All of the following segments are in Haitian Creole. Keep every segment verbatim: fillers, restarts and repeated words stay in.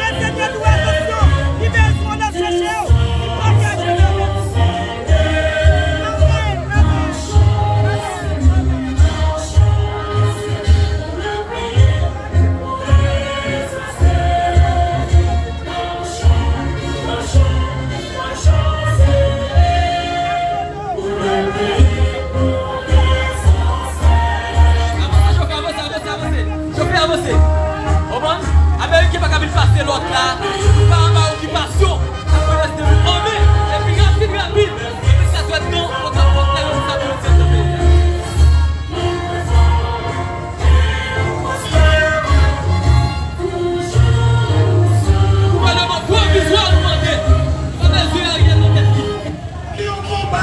Lesenyè dwe atansyon, li bezwen w nan chèche w, li pa ka jwenn avè w. Amèn, amèn, amèn, amèn. Avanse, chofè, avanse, avanse, avanse. Chofè, avanse. Konprann? Ameriken pa ka vin pase lòt la. Pa anba okipasyon. Apre reste nou anmen. Epi rapid, rapid. Epi sa dwèt nou, fòk, fòk, fòk, fòk, fòk, fòk, fòk, fòk, Gouvènman pwovizwa nou mande. Pa bezwen Ariel nan tèt li. Li yon konba.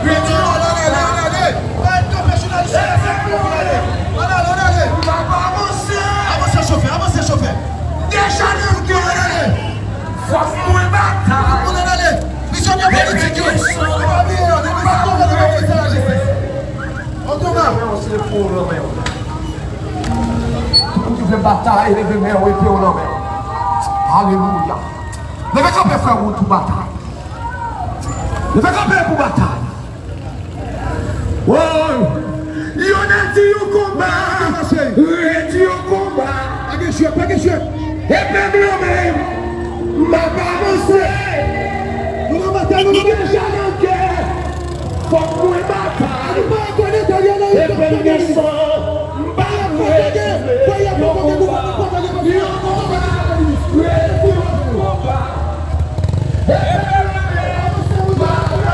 Rete, ann ale, ann ale, ann ale. Pa kanpe jounalis la, se pou nou ale. Ann ale, ann ale. Avanse, chofè, avanse, chofè. Deja nan wout, ann ale. Fòk mwen batay. Ann ale. Prizonye politik yo. Pa bliye yo, depi sa konba nan mete sa lajistis. Antouka. Ou ki vle batay, leve men w, epe w nan men w. Alelouya. Leve kanpe, frè m, pou batay. Leve kanpe pou batay. Woy! Yo nan di yon konba, redi yon konba. Pa gen chèf, pa gen chèf. Epe m nan men m, m ap avanse. Nou nan batay, nou nan batay. M deja nan gè. Fòk mwen batay. Epe m gen san. M pa vle simen yon konba. Yon konba. Yon konba. Epe m gen san. M pa vle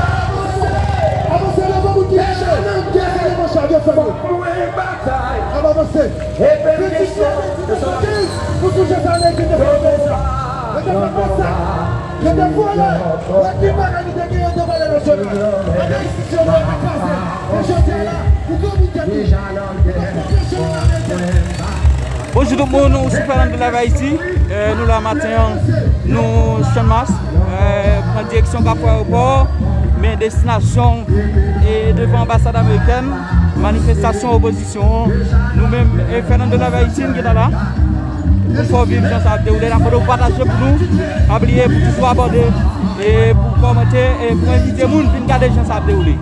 simen. Fòk mwen batay. Epe m gen san. Ou sonje sa nèg ki te fè yon konba. Yo te fè konsa. Yo te vòlè. Wè ki bagay li te genyen devan lè nasyonal. Ann Ayiti, se yo yo te kraze. Men jodi a la, li konbite tou. Li konbite tou. Bonjou tout moun, nou sou Fernando Live Haïti. Eh, nou la maten an, nou Channmas. Eh, pran direksyon Kafou Ayewopò, men destinasyon, eh, devan anbasad amerikèn, manifestasyon opozisyon. Nou menm, e Fernando Live Haïti, n gentan la. Nou fè w viv jan sa ap dewoule. N ap mande w pataje pou nou. Pa bliye pou toujou abòne e pou kòmante e pou envite moun vin gade jan sa ap dewoule.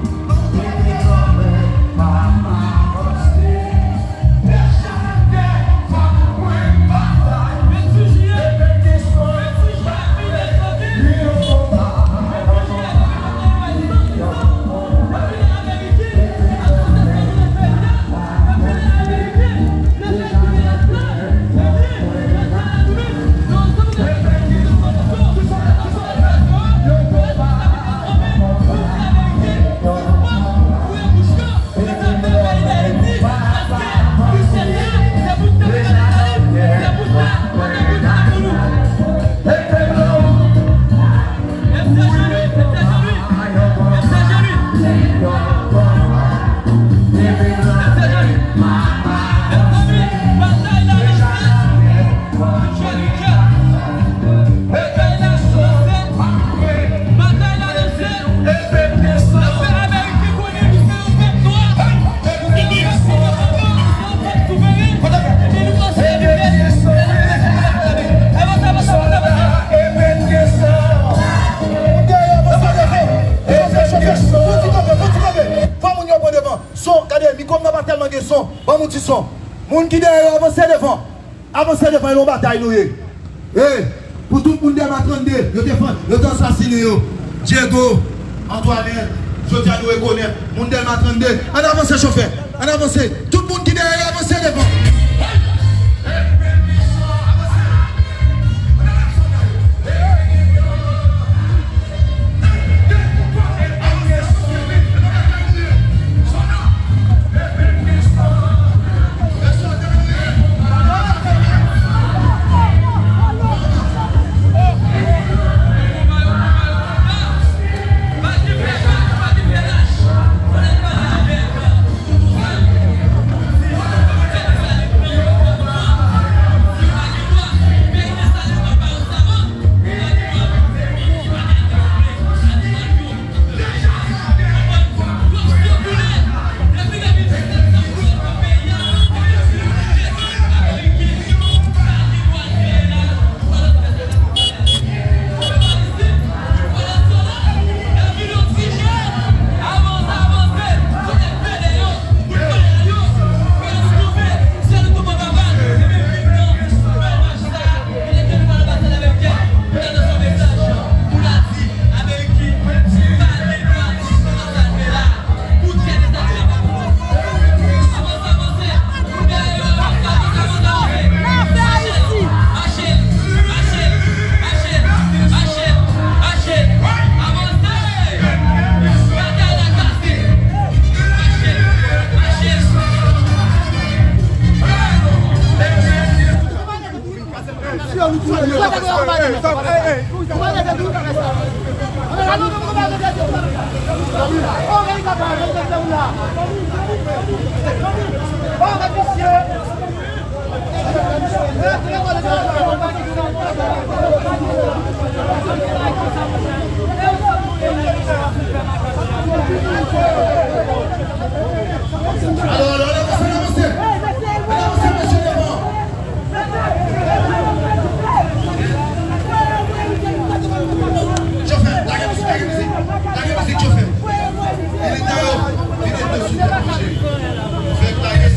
Son, gade, mikwo m nan pa tèlman gen son. Ban m yon ti son. Moun ki dèyè yo, avanse devan. Avanse devan, e yon batay nou ye. E, pou tout moun Dèlma trannde, yo te fann, yo te asasinen yo. Diego, Antoinette, jodi a nou rekonèt. Moun Dèlma trannde, ann avanse, chofè. Ann avanse. Tout moun ki dèyè yo, avanse devan. Chofè, lage mizik, lage mizik, lage mizik, chofè. Militan yo, vide dlo sou tèt mwen, cheri. Fè klake.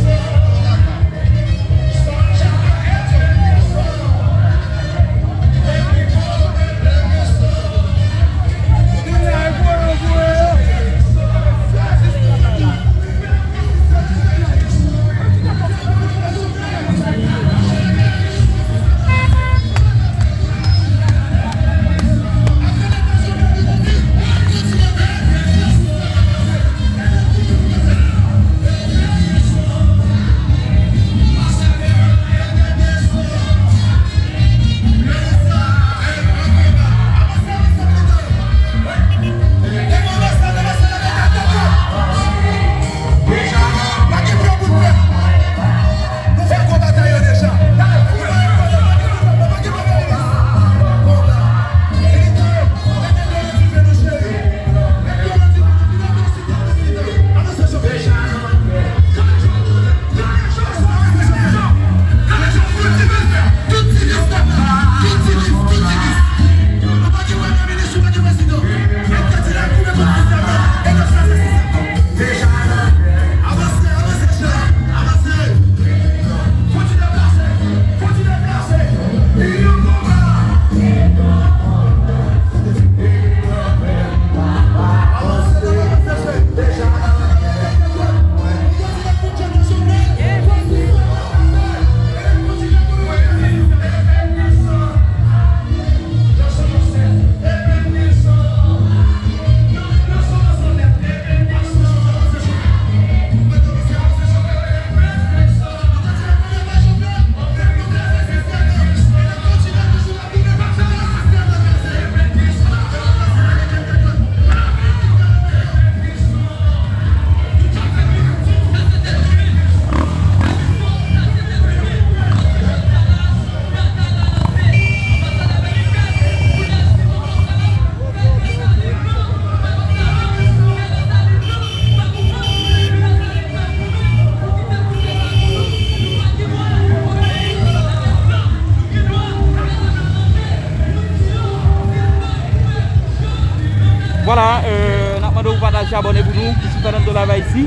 Vwala, euh, n ap mande w pataje, abòne pou nou, ki sou Fernando Live Haïti.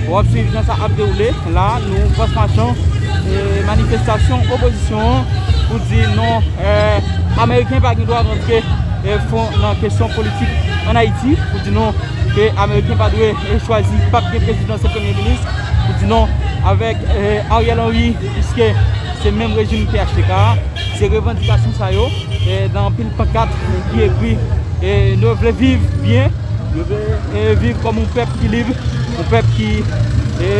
W ap swiv jan sa ap dewoule. La, nou pase machan, e, manifestasyon opozisyon an pou di non, e, Ameriken pa gen dwa rantre, e, fon nan kesyon politik ann Ayiti, pou di non ke Ameriken pa dwe, e, chwazi, p ap gen prezidan, se premye minis, pou di non avèk, e, Ariel Henry, piske se menm rejim P H T K a. Se revandikasyon sa yo, e, nan anpil pankat ki ekri, e, nou vle viv byen, nou vle, e, viv kòm yon pèp ki lib, yon pèp ki, e,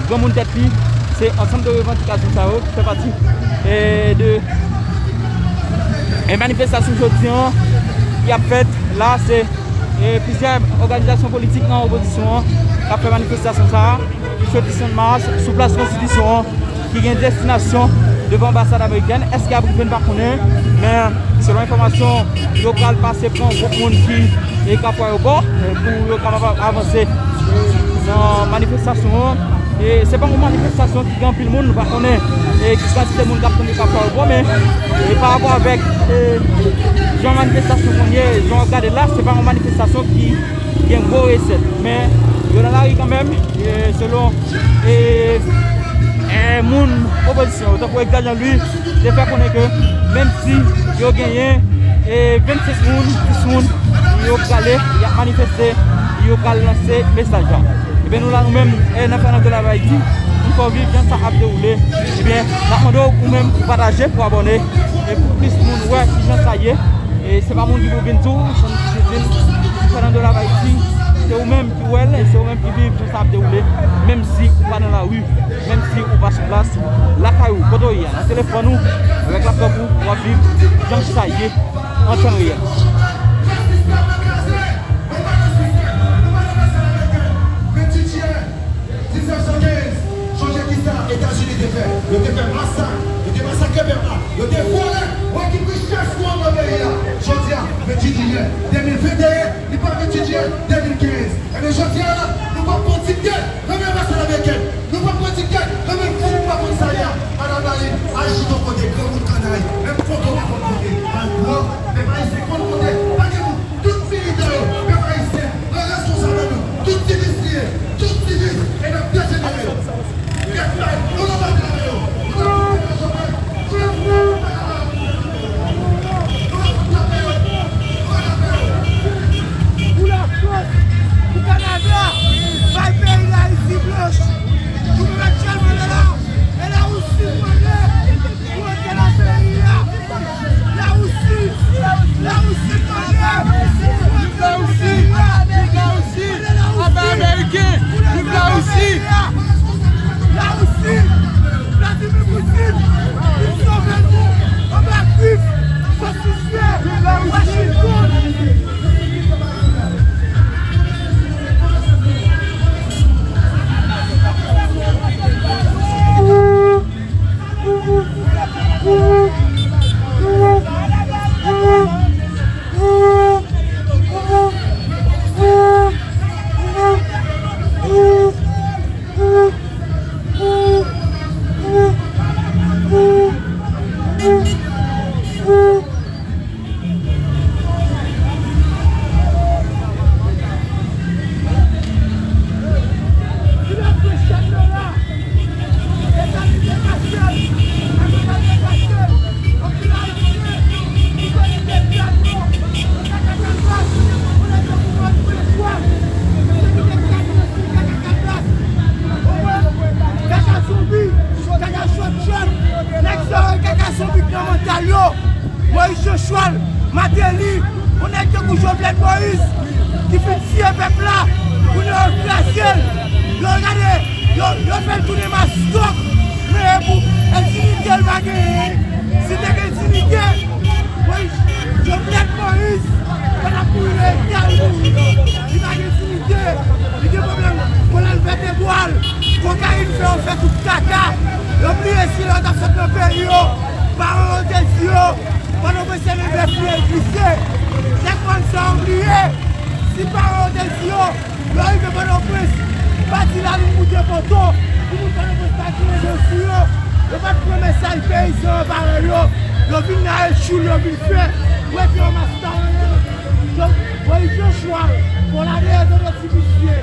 granmoun tèt li. Se ansanm de revandikasyon sa yo ki fè pati, e, de, e, manifestasyon jodi an ki ap fèt la. Se, e, plizyè òganizasyon politik nan opozisyon an k ap fè manifestasyon sa a, ki soti Sennmas sou plas Konstitisyon an, ki gen destinasyon devan anbasad amerikèn. Èske y ap rive, n pa konnen, men selon enfòmasyon, yo pral pase pran gwoup moun ki, e, Kafou Ayewopò, e, pou yo kapab avanse, e, nan manifestasyon an. E se pa yon manifestasyon ki gen anpil moun, nou pa konnen, e, ki kantite moun k ap tonbe Kafou Ayewopò, men, e, pa rapò avèk, e, jan manifestasyon konn ye, jan w ap gade l la, se pa yon manifestasyon ki gen gwo resèt. Men, yo nan lari kanmenm, e, selon, e, e, moun opozisyon yo, tankou Edgar Jean Louis, te fè konnen ke menm si yo genyen, e, vennsenk moun, dis moun, yo prale, y ap manifeste, yo pral lanse mesaj la. Ebyen, nou la, nou menm, e, nan Fernando Live Haïti, nou fè w viv jan sa ap dewoule. Ebyen, n ap mande w, ou menm, pou pataje, pou abòne, e pou plis moun wè kijan sa ye. E se pa moun ki pou vin di w, se moun ki di l, ki fè nan dola Ayiti, se ou menm ki wè l, e se ou menm ki viv jan sa ap dewoule, menm si ou pa nan lari, menm si ou pa sou plas, lakay ou, kote w ye a, nan telefòn ou, avèk laptòp ou, w ap viv jan sa ye an tan reyèl. Diznèf san kenz, sonje kisa Etazini te fè? Yo te fè masak, yo te masakre pèp la, yo te vòlè, wè ki richès nou an nan peyi a. Jodi a, venntuit jiyè de mil venteyen, li pa venntuit jiyè de mil kenz. Ebyen, jodi a la, nou p ap pran dikte nan men anbasad amerikèn. Nou p ap pran dikte nan men moun ki pa konn sa y a. Madanm Marine, aji ton kote, granmoun kannay, menm foto pa konn konte. Al pran, pèp ayisyen konn konte, pa gen moun. Tout militan yo, pèp ayisyen, pran responsab nou. Tout sivis li ye, tout sivis, e n ap dejenere. Nèg bay, nou nan batay avè yo. Nou nan batay avè yo. Nou nan batay avè yo. Nou nan batay avè yo. Nou nan batay avè yo. Pou Lafrans, pou Kanada, bay peyi Dayiti blanch. Nou menm aktyèlman la, e Larisi mande pou antre nan peyi a. Larisi! Larisi mande! Viv Larisi! Viv Larisi! Aba Ameriken! Viv Larisi! Larisi! Vladimir Poutine! Vin sove nou anba grif fasis Washington! Kaka zonbi, kaka chòt chòt, nèg sa yo kaka zonbi k nan mantal yo. Moyiz Jan Chwal, Mateli, yon nèg tankou Jovenel Moyiz ki fin tiye pèp la, kounye a yo kraze l, yo gade, yo, yo fè l tounen mastòk, men pou entimide l pa genyen. Si te gen entimide, Moyiz, Jovenel Moyiz, pandan pou l rete al mouri, li pa gen entimide, li gen pwoblèm kolòn vètebral, kokayin fè yo fè tout kaka, yo bliye si lè yo t ap sot nan peyi yo, paran yo te di yo, Pòtoprens se men bèf li ye, li glise. Nèg bann sa yo bliye. Si paran yo te di yo, lè yo rive Pòtoprens, pa di lalin moute poto, pou moun Pòtoprens pa goumen dlo sou yo. Yo pa t pran mesaj peyizan an paran yo. Yo vin nan etchoul, yo vin fè. Wè ki yon mas pa anyen. Donk, Moyiz Jan Chwal, bon, la deyè zòt ti visye.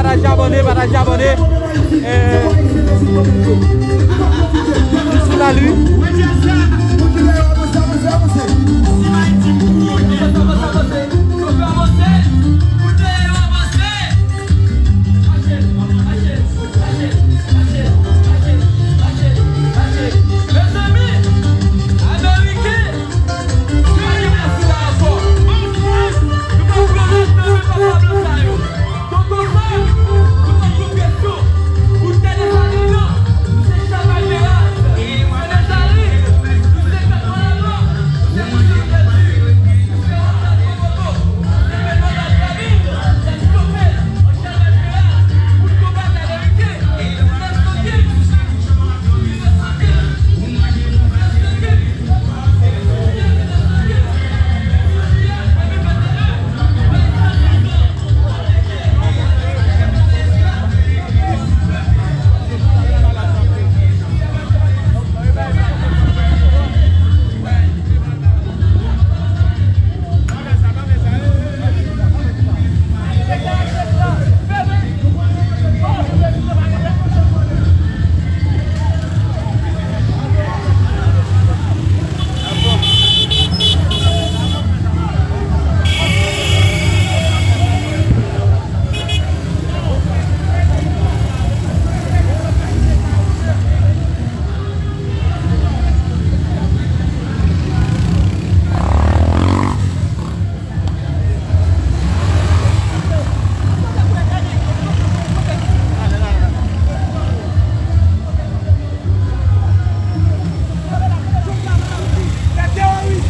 Pataje, abòne, pataje, abòne. Eh, nou sou la lin. Mezanmi, Ameriken, nou pa gen plas la ankò. Nou pa pran lòt nan men papa blan sa yo. Tonton Sam, nou pran konpresyon. Pou tè Dezalin nan, nou se Chavay Peraz. Frè Dezalin, nou se Pèp Malaba. Nou se Mouzil Pèdi. Lè teworis,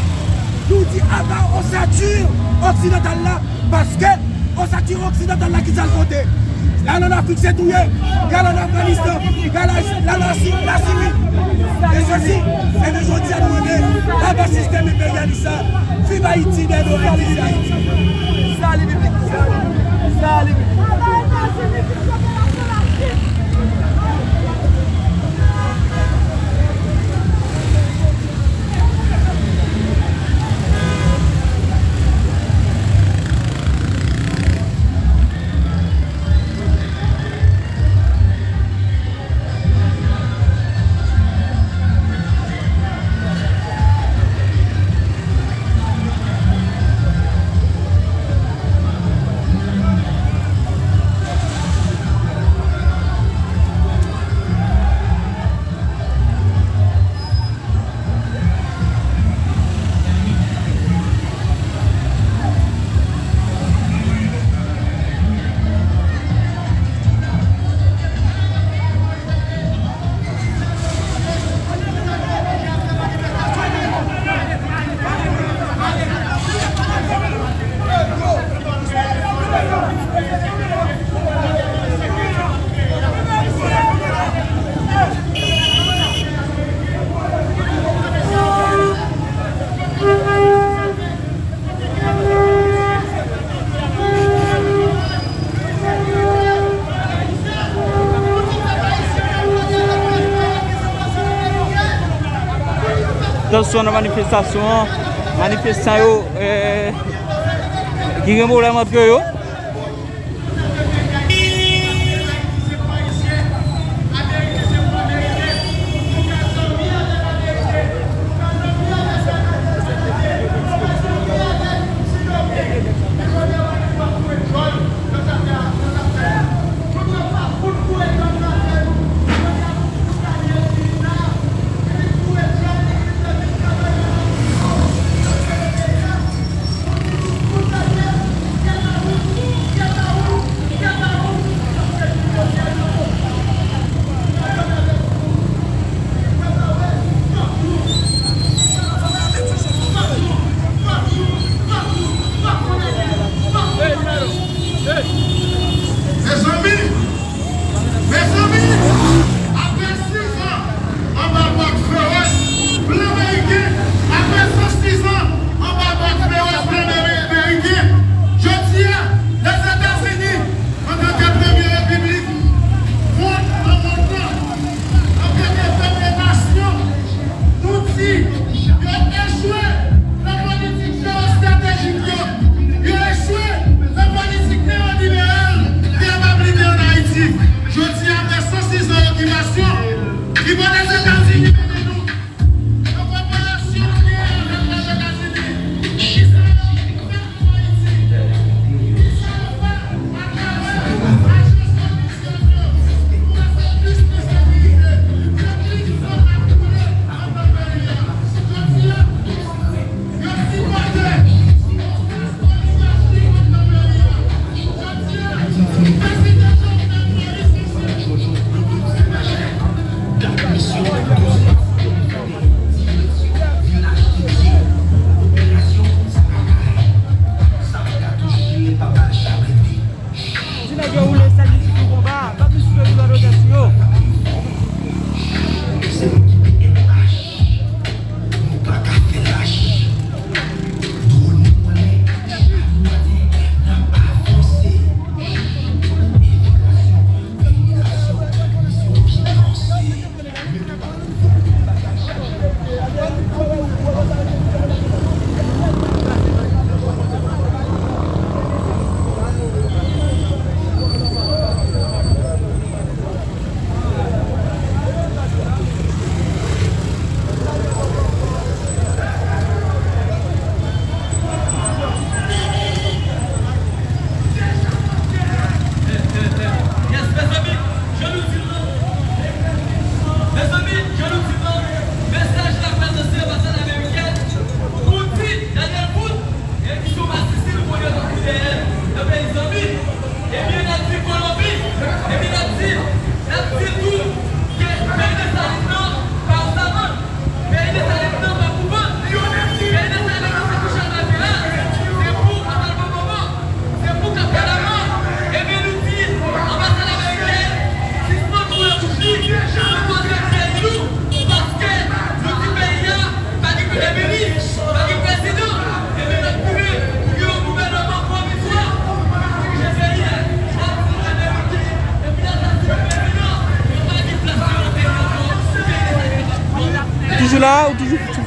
nou di aba osatir oksidantal la, paske osatir oksidantal la ki sa l pote. L al ann Afrik se touye, l al ann Afganistan, l al, l al Lasi, Lasiri. E sesi, e men jodi a nou mande, aba sistèm enperyalis la, viv Ayiti, dèdo Ayiti, viv Ayiti. Sali biblik, sali biblik, sali biblik. Tansyon nan manifestasyon an. Manifestan yo, eh, ki gen pwoblèm ant yo.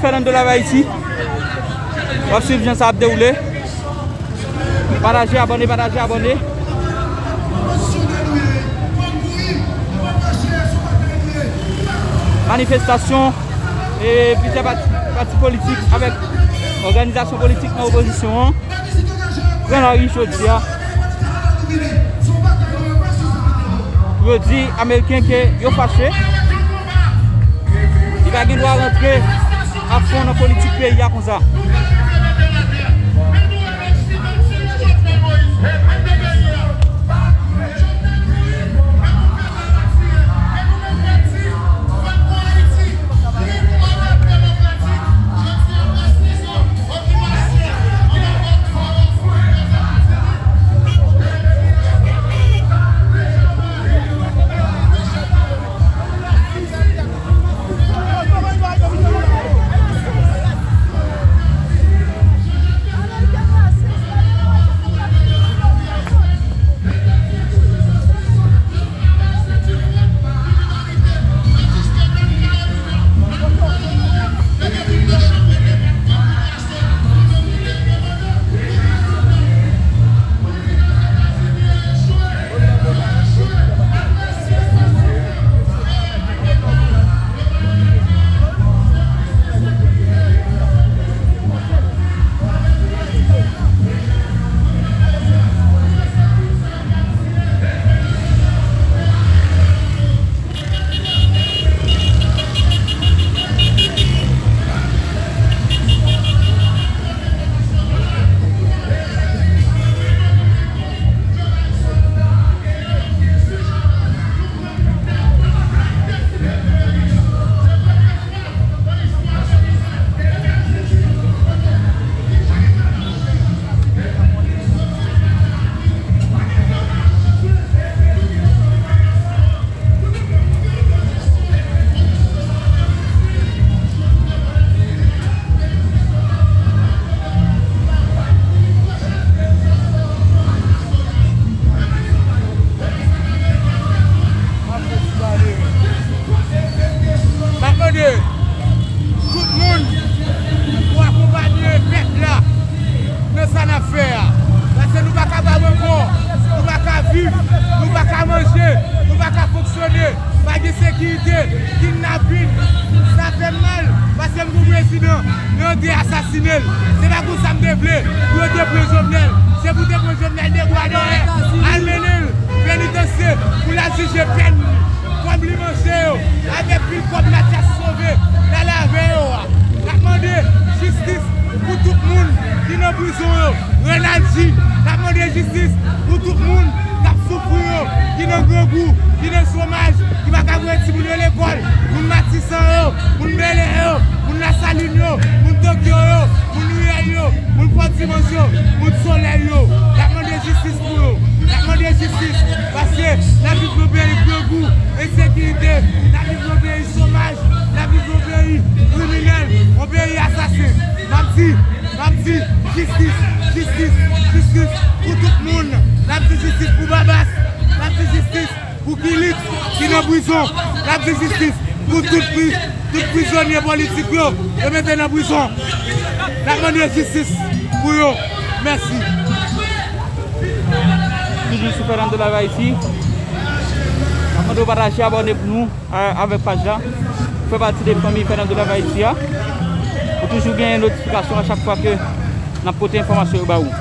Fernando Live Haïti. W ap swiv jan sa ap dewoule. Pataje, abòne, pataje, abòne. Manifestasyon e plizyè pati, pati politik avèk òganizasyon politik nan opozisyon an pran lari jodi a. Yo di Ameriken ke yo fache. Li pa gen dwa rantre a fon nan politik peyi a konsa. M ap mande tout moun pou akonpanye pèp la nan sa n ap fè a. Paske nou pa kapab ankò, nou pa ka viv, nou pa ka manje, nou pa ka fonksyone, pa gen sekirite, kidnapin. Sa fè m mal, paske m gon prezidan, yo te asasine l. Se pa konsa m te vle pou yo te pran Jovenel. Se pou te pran Jovenel de bwa dèyè, al mennen l penitansye pou l al jije pèn li. Kòb li manje yo, avèk pil kòb Mathias Sauvé, l al avè yo a. N ap mande jistis pou tout moun ki nan prizon yo. Renald G, n ap mande jistis pou tout moun k ap soufri yo, ki nan grangou, ki nan chomaj, ki pa ka voye timoun yo lekòl, moun Matisan yo, moun Bèlè yo, moun Lasalin yo, moun Tokyo yo, moun Riyèl yo, moun Fòdimans yo, moun Solèy yo. N ap mande jistis pou yo. N ap mande jistis, paske n ap viv nan peyi grangou, ensekirite, n ap viv nan peyi chomaj, n ap viv nan peyi kriminèl, yon peyi asasen. M ap di, m ap di, jistis, jistis, jistis pou tout moun. N ap di jistis pou Babas, n ap di jistis pou Kilik ki nan prizon. N ap di jistis pou tout pri-, tout prizonye politik yo, yo mete nan prizon. N ap mande jistis pou yo. Mèsi. Toujou sou Fernando Live Haïti. N ap mande w pataje, abòne pou nou, a, avèk paj la. Fè pati de fanmi Fernando Live Haïti a. Ou toujou genyen notifikasyon a chak fwa ke n ap pote enfòmasyon yo ba ou.